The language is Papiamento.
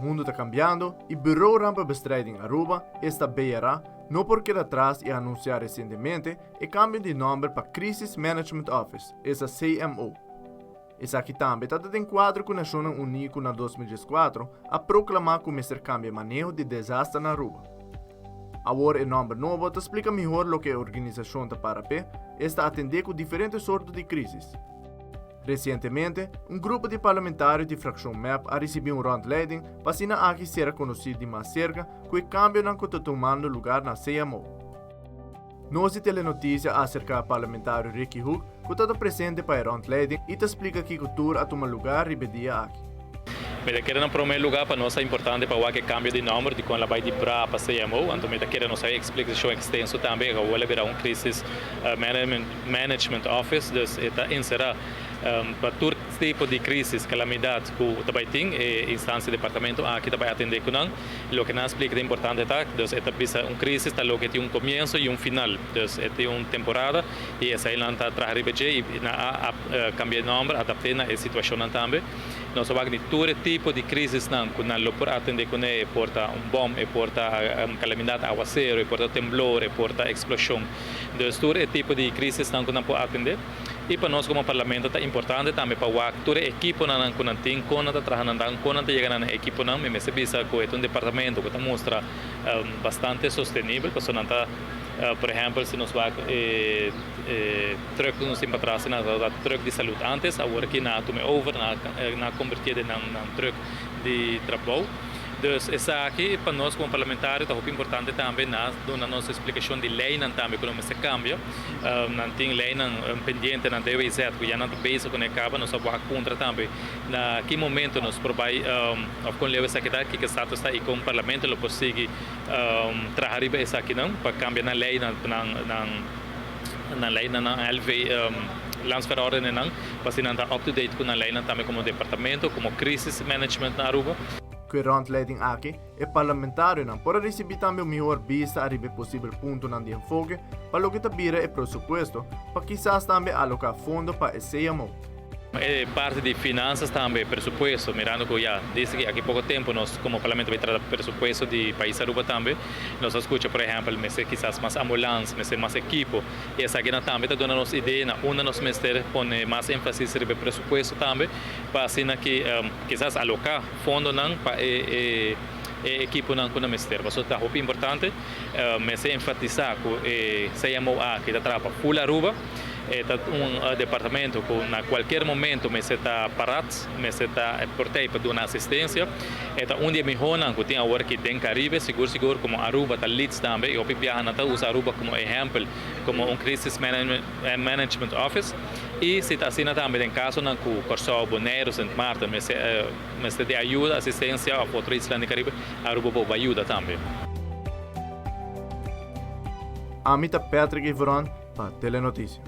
Mundo ta cambiando y Bureau Rampenbestrijding Aruba, esta BRA, no por keda atras y a anuncia recientemente e cambio di nomber pa Crisis Management Office, esta CMO. Esaki tambe ta den cuadro cu Nacionnan Uni cu na 2014 a proclama cu mester cambia maneho di desaster na Aruba. Awor e nomber nobo ta splica mihor loke e organisacion ta para p'e, esta atende cu diferente sorto di crisis. Recientemente, un grupo di parlamentario di fraccion mep a ricibi un rondleiding pa asina aki sera conoci di mas cerca cu e cambionan cu ta tumando lugar na CMO. Nos di Telenoticia a acerca parlamentario Ricky Hoek cu ta ta presente pa e rondleiding y ta splica kico tur a tuma lugar riba e dia aki. Mi ta kere na prome lugar pa nos ta importante pa wak e cambio di nomber di con la bay di bra pa CMO, anto mi ta kere nos hay explicacion extenso tambe e awor a bira un crisis management office, dus e ta encera pa tur tipo di crisis, calamidad cu ta bay tin e instancia departamento aki ta bay atende cu nan. Loke nan a splica ta importante ta, dus e ta bisa un crisis ta loke tin un comienzo y un final, dus e tin un temporada y esey nan ta traha riba dje y nan a cambia e nomber, adapte na e situacionnan tambe. Nos a wak di tur e tipo di crisisnan cu nan lo por atende cune, e por ta un bom, e por ta calamidad, awacero, e por ta temblor, e por ta explosion. Dus tur e tipo di crisisnan cu nan por atende. Y pa nos como Parlamento ta importante tambe pa wak tur e equiponan cu nan tin, con nan ta traha nan dan, con nan ta yega na nan equiponan. Mi mester bisa cu e ta un departamento cu ta mustra bastante sostenibel, pasobra nan ta, por ehempel, si nos wak e. E truck ku nos tin patras nan tabata truck di salud antes, awor aki nan a tuma e over, nan a kombertié den nan truck di trabou. Dus esaki pa nos komo parlamentario ta hopi importante tambe, nan a duna nos esplikashon di leinan tambe ku nan mester kambia. Nan tin leinan pendiente na DWZ ku ya nan ta bezig ku nan e kaba, nos a wak puntra tambe na ki momento nos por bai òf kon leu esaki ta, kiko status ta i kon parlamento lo por sigui traha riba esakinan pa kambia nan leinan nan. Nan leinan nan LV landsverordening pa asina nan ta up to date ku nan leinan tambe komo departamento, komo crisis management na Aruba. Ku e rondleiding aki, e parlamentarionan por a risibí tambe un mihor bista ariba e posibel puntonan di enfoke pa loke ta bira e presupuesto pa kisas tambe aloká fondo pa e CMO. E parti di finanzas tambe, presupuesto, mirando cu ya desde ki aki poco tempo nos como Parlamento bay trata presupuesto di pais Aruba tambe, nos a scucha por ehempel mester kisas mas ambulans, mester mas equipo y esakinan tambe ta duna nos idea na unda nos mester pone mas enfasis riba e presupuesto tambe pa asina ki kisas aloca fondonan pa e e equiponan cu nan mester. Pasobra ta hopi importante mester enfatisa cu e CMO aki ta traha pa full Aruba. E ta un departamento ku na kualkier momento mester ta parat, mester ta por tei pa duna asistensia. E ta un di e mihónan ku tin awor aki den Karibe, sigur sigur komo Aruba ta leads tambe i hopi biaha nan ta usa Aruba komo ehèmpel komo un crisis management office. I si ta asina tambe den kasonan ku Kòrsou, Boneiru, Sint Maarten mester mester di ayuda, asistensia òf otro isla den Karibe, Aruba por bai yuda tambe. Ami ta Patrick Iveron pa Telenoticia.